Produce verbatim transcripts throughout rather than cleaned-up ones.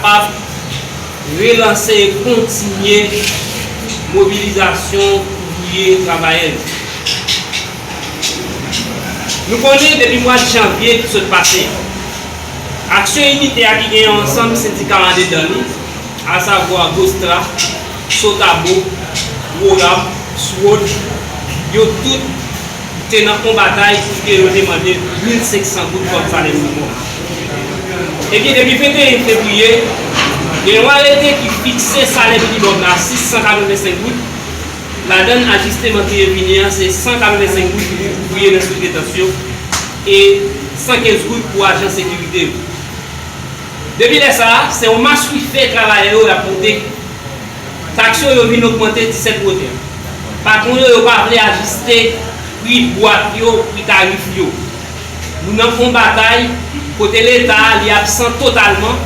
ap relanse e kontinye mobilizasyon ouvriye e travayè yo. Nou konnen depi mwa janvye ki sot pase, aksyon initè a ki gen yon ansanm sendika andedan li, asavwa Gostra, Sotabo, Worab, Swod, yo tout te nan yon batay kote yo te mande mil senk san goud kòm salè minimòm. Ebyen, depi venteyen fevriye, gen yon arete ki fikse salè minimòm la a sis san katrevensenk goud. Ladan l, ajisteman ki revini an, se san katrevensenk goud pou ouvriye nan soutretans yo e san kenz goud pou ajan sekirite yo. Depi lè sa a, se yon maswife travayè yo y ap monte. Taks yo, yo vin ogmante disèt wotè. Patwon yo, yo pa vle ajiste pri bwat yo, pri tarif yo. Nou nan yon batay kote Leta a, li absan totalman.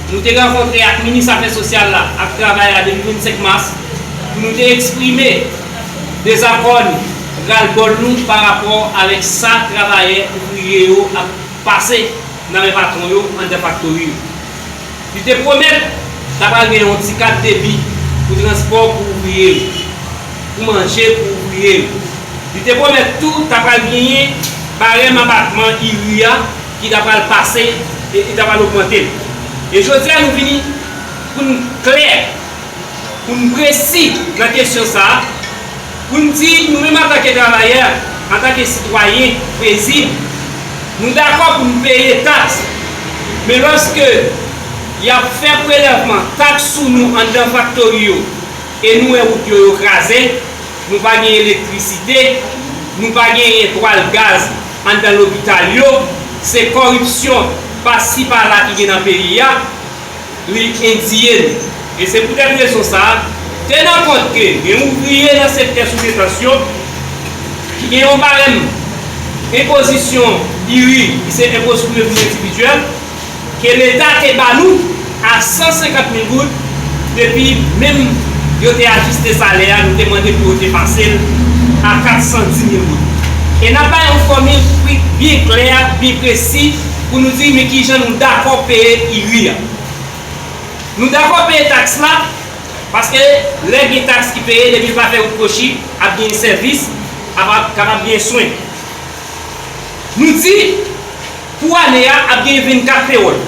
Nou te rankontre ak minis afè sosyal la, ak travayè a depi vennsenk mas, pou nou te eksprime dezakò nou, ralbòl nou pa rapò avèk sa travayè ouvriye yo ap pase nan men patwon yo anndan faktori yo. Li te pwomèt ta pral gen yon ti kat debi pou transpò pou ouvriye yo, pou manje pou ouvriye yo. Li te pwomèt tou ta pral genyen barèm abatman IRI a ki ta pral pase e, e ta pral ogmante l. E jodi a nou vini pou n klè, pou n presi nan kesyon sa a, pou n di nou menm antanke travayè, antanke sitwayen, prezib, nou dakò pou n peye taks, men lòske y ap fè prelèvman taks sou nou anndan faktori yo e nou wè wout yo, yo kraze, nou pa gen elektrisite, nou pa genyen twal gaz anndan lopital yo, se kòripsyon pasi pala ki gen nan peyi a, li endiye nou. E se poutèt rezon sa a, tenan kont ke gen ouvriye nan sektè soutretans yo ki gen yon barèm enpozisyon IRI, ki se enpo sou revni endividyèl, ke Leta te ba nou a san senkant mil goud, depi menm yo te ajiste salè a, nou te mande pou yo te pase l a kat san di mil goud. E n ap bay yon fòmil byen klè, byen presi, pou nou di men kijan nou dakò peye IRI a. Nou dakò peye taks la, paske lè gen taks ki peye, depi l pa fè wout kwochi, ap gen sèvis, ap, ap kapab gen swen. Nou di, pou ane a, ap gen vennkat pewòl.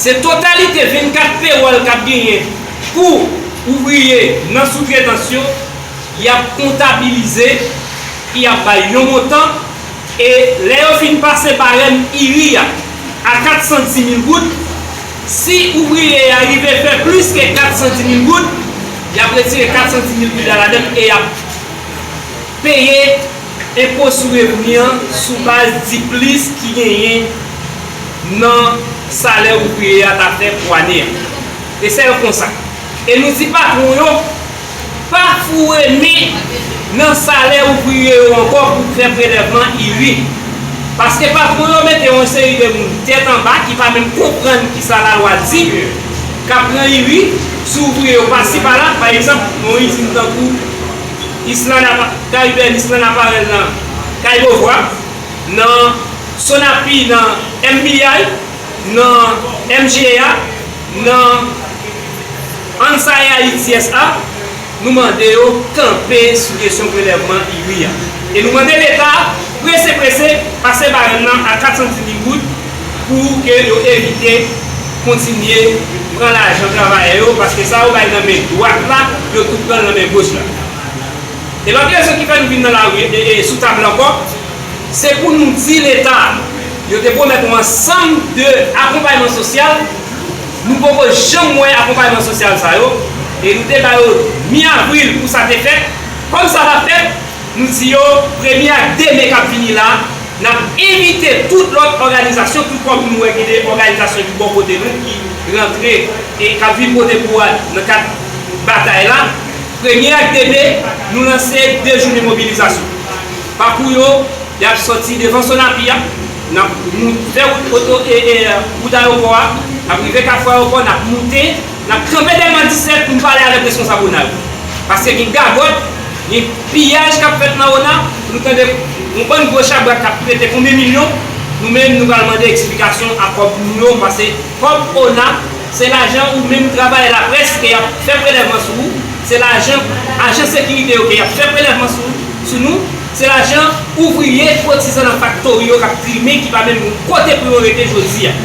Se totalite vennkat pewòl k ap genyen pou ouvriye nan soutretans yo, y ap kontabilize, y ap bay yon montan, e lè yo fin pase barèm IRI a a kat san di mil goud, si ouvriye a rive fè plis ke kat san di mil goud, y ap retire kat san di mil goud la ladan l e y ap peye enpo sou revni an sou baz diplis ki genyen nan salè ouvriye a ta fè pou ane a. E sèl konsa. E nou di patwon yo, pa foure men nan salè ouvriye yo ankò pou fè prelèvman IRI. Paske patwon yo mete yon seri de moun tèt anba ki pa menm konprann kisa lalwa di, k ap pran IRI sou ouvriye yo pasi pala. Pa egzanp, yon izin tankou Island Apa-, Caribbean Island Apparel nan Kay Bovwa, nan Sonapi nan M B I, nan M G A, nan Ansai Haiti S A, nou mande yo kanpe sou kesyon prelèvman IRI a. E nou mande Leta prese prese pase barèm nan a kat san di mil goud pou ke yo evite kontinye pran lajan travayè yo, paske sa yo bay nan men dwat la, yo tou pran l nan men goch la. E lòt rezon ki fè nou vin nan lari e, e sou tab la ankò, se pou nou di Leta, yo te pwomèt yon ansanm de akonpayman sosyal, nou poko janm wè akonpayman sosyal sa yo, e nou te ba yo mi avril pou sa te fèt. Kòm sa pa fèt, nou di yo, premye ak de me k ap vini la, n ap envite tout lòt òganizasyon, tou kòm nou wè gen de òganizasyon ki bò kote nou, ki rantre e k ap vin pote kou a nan kad batay la. Premye ak de me, nou lanse de jounen mobilizasyon. Pakou yo, y ap sòti devan Sonapi a, n ap mou-, fè wout oto-, e, e, wout ayewopò a, n ap rive Kafou Ayewopò, n ap moute, n ap kanpe Dèlma disèt pou n pale avèk responsab ONA yo. Paske gen gagòt, gen piyaj k ap fèt nan ONA, nou tande yon bann gwo chabrak k ap pete konbyen milyon, nou menm nou pral mande eksplikasyon a kòb nou yo, paske kòb ONA Se lajan ou menm travayè laprès ke y ap fè prelèvman sou ou. Se lajan ajan sekirite yo ke y ap fè prelèvman sou, sou nou. Se lajan ouvriye, kotizan nan faktori yo k ap trimen, ki pa menm gen kote pou yo rete jodi a.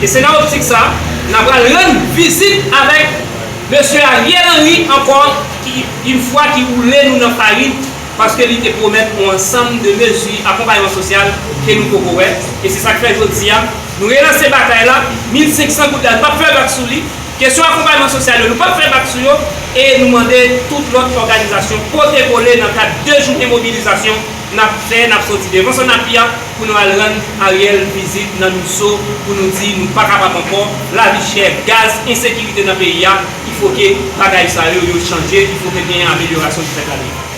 E se nan optik sa, n a pral rann vizit avèk mesye Ariel Henry ankò, ki, yon fwa ki woule nou nan farin, paske li te pwomèt yon ansanm de mezi akonpayman sosyal ke nou poko wè. E se sa k fè jodi a, nou relanse batay la, mil senk san goud la, nou p ap fè bak sou li. Kesyon akonpayman sosyal yo, nou p ap fè bak sou yo. E nou mande tout lòt òganizasyon pote kole nan kad de jounen mobilizasyon n ap fè, n ap soti devan Sonapia pou nou al rann Ariel vizit nan Miso, pou nou di nou pa kapab ankò, lavi chè, gaz, ensekirite nan peyi a, il faut que bagay sa yo, yo chanje, il faut que genyen amelyorasyon ki fèt ladan.